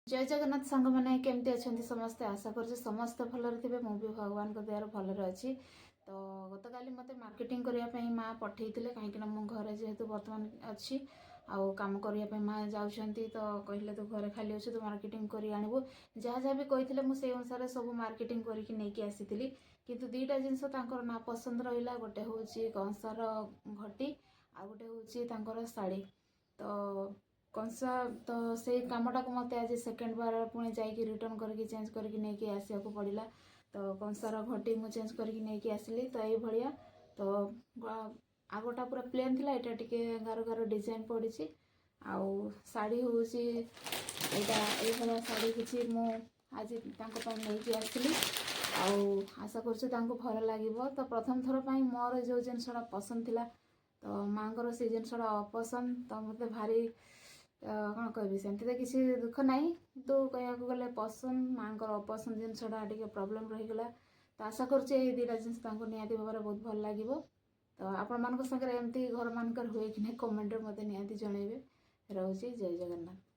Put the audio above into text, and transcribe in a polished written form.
ଜୟ ଜଗନ୍ନାଥ ସାଙ୍ଗମାନେ, କେମିତି ଅଛନ୍ତି ସମସ୍ତେ? ଆଶା କରୁଛି ସମସ୍ତେ ଭଲରେ ଥିବେ। ମୁଁ ବି ଭଗବାନଙ୍କ ଦୟାରୁ ଭଲରେ ଅଛି। ତ ଗତକାଲି ମୋତେ ମାର୍କେଟିଂ କରିବା ପାଇଁ ମା ପଠେଇଥିଲେ, କାହିଁକିନା ମୁଁ ଘରେ ଯେହେତୁ ବର୍ତ୍ତମାନ ଅଛି ଆଉ କାମ କରିବା ପାଇଁ ମା ଯାଉଛନ୍ତି। ତ କହିଲେ, ତୁ ଘରେ ଖାଲି ଅଛୁ, ତୁ ମାର୍କେଟିଂ କରି ଆଣିବୁ। ଯାହା ଯାହା ବି କହିଥିଲେ, ମୁଁ ସେଇ ଅନୁସାରେ ସବୁ ମାର୍କେଟିଂ କରିକି ନେଇକି ଆସିଥିଲି। କିନ୍ତୁ ଦୁଇଟା ଜିନିଷ ତାଙ୍କର ନା ପସନ୍ଦ ରହିଲା। ଗୋଟେ ହେଉଛି କଂସାର ଘଟି ଆଉ ଗୋଟେ ହେଉଛି ତାଙ୍କର ଶାଢ଼ୀ। ତ କଂସା ତ ସେଇ କାମଟାକୁ ମୋତେ ଆଜି ସେକେଣ୍ଡ ବାର ପୁଣି ଯାଇକି ରିଟର୍ନ କରିକି ଚେଞ୍ଜ କରିକି ନେଇକି ଆସିବାକୁ ପଡ଼ିଲା। ତ କଂସାର ଘଟି ମୁଁ ଚେଞ୍ଜ କରିକି ନେଇକି ଆସିଲି। ତ ଏଇଭଳିଆ। ତ ଆଗଟା ପୁରା ପ୍ଲେନ୍ ଥିଲା, ଏଇଟା ଟିକେ ଗାର ଗାର ଡିଜାଇନ୍ ପଡ଼ିଛି। ଆଉ ଶାଢ଼ୀ ହେଉଛି ଏଇଟା। ଏଇଭଳିଆ ଶାଢ଼ୀ କିଛି ମୁଁ ଆଜି ତାଙ୍କ ପାଇଁ ନେଇକି ଆସିଲି ଆଉ ଆଶା କରୁଛି ତାଙ୍କୁ ଭଲ ଲାଗିବ। ତ ପ୍ରଥମ ଥର ପାଇଁ ମୋର ଯେଉଁ ଜିନିଷଟା ପସନ୍ଦ ଥିଲା, ତ ମାଆଙ୍କର ସେଇ ଜିନିଷଟା ଅପସନ୍ଦ। ତ ମୋତେ ଭାରି କ'ଣ କହିବି, ସେମିତି ତ କିଛି ଦୁଃଖ ନାହିଁ, କିନ୍ତୁ କହିବାକୁ ଗଲେ ପସନ୍ଦ ମାଆଙ୍କର ଅପସନ୍ଦ ଜିନିଷଟା ଟିକେ ପ୍ରୋବ୍ଲେମ୍ ରହିଗଲା। ତ ଆଶା କରୁଛି ଏଇ ଦୁଇଟା ଜିନିଷ ତାଙ୍କୁ ନିହାତି ଭାବରେ ବହୁତ ଭଲ ଲାଗିବ। ତ ଆପଣମାନଙ୍କ ସାଙ୍ଗରେ ଏମିତି ଘରମାନଙ୍କରେ ହୁଏ କି ନାହିଁ, କମେଣ୍ଟରେ ମୋତେ ନିହାତି ଜଣାଇବେ। ରହୁଛି, ଜୟ ଜଗନ୍ନାଥ।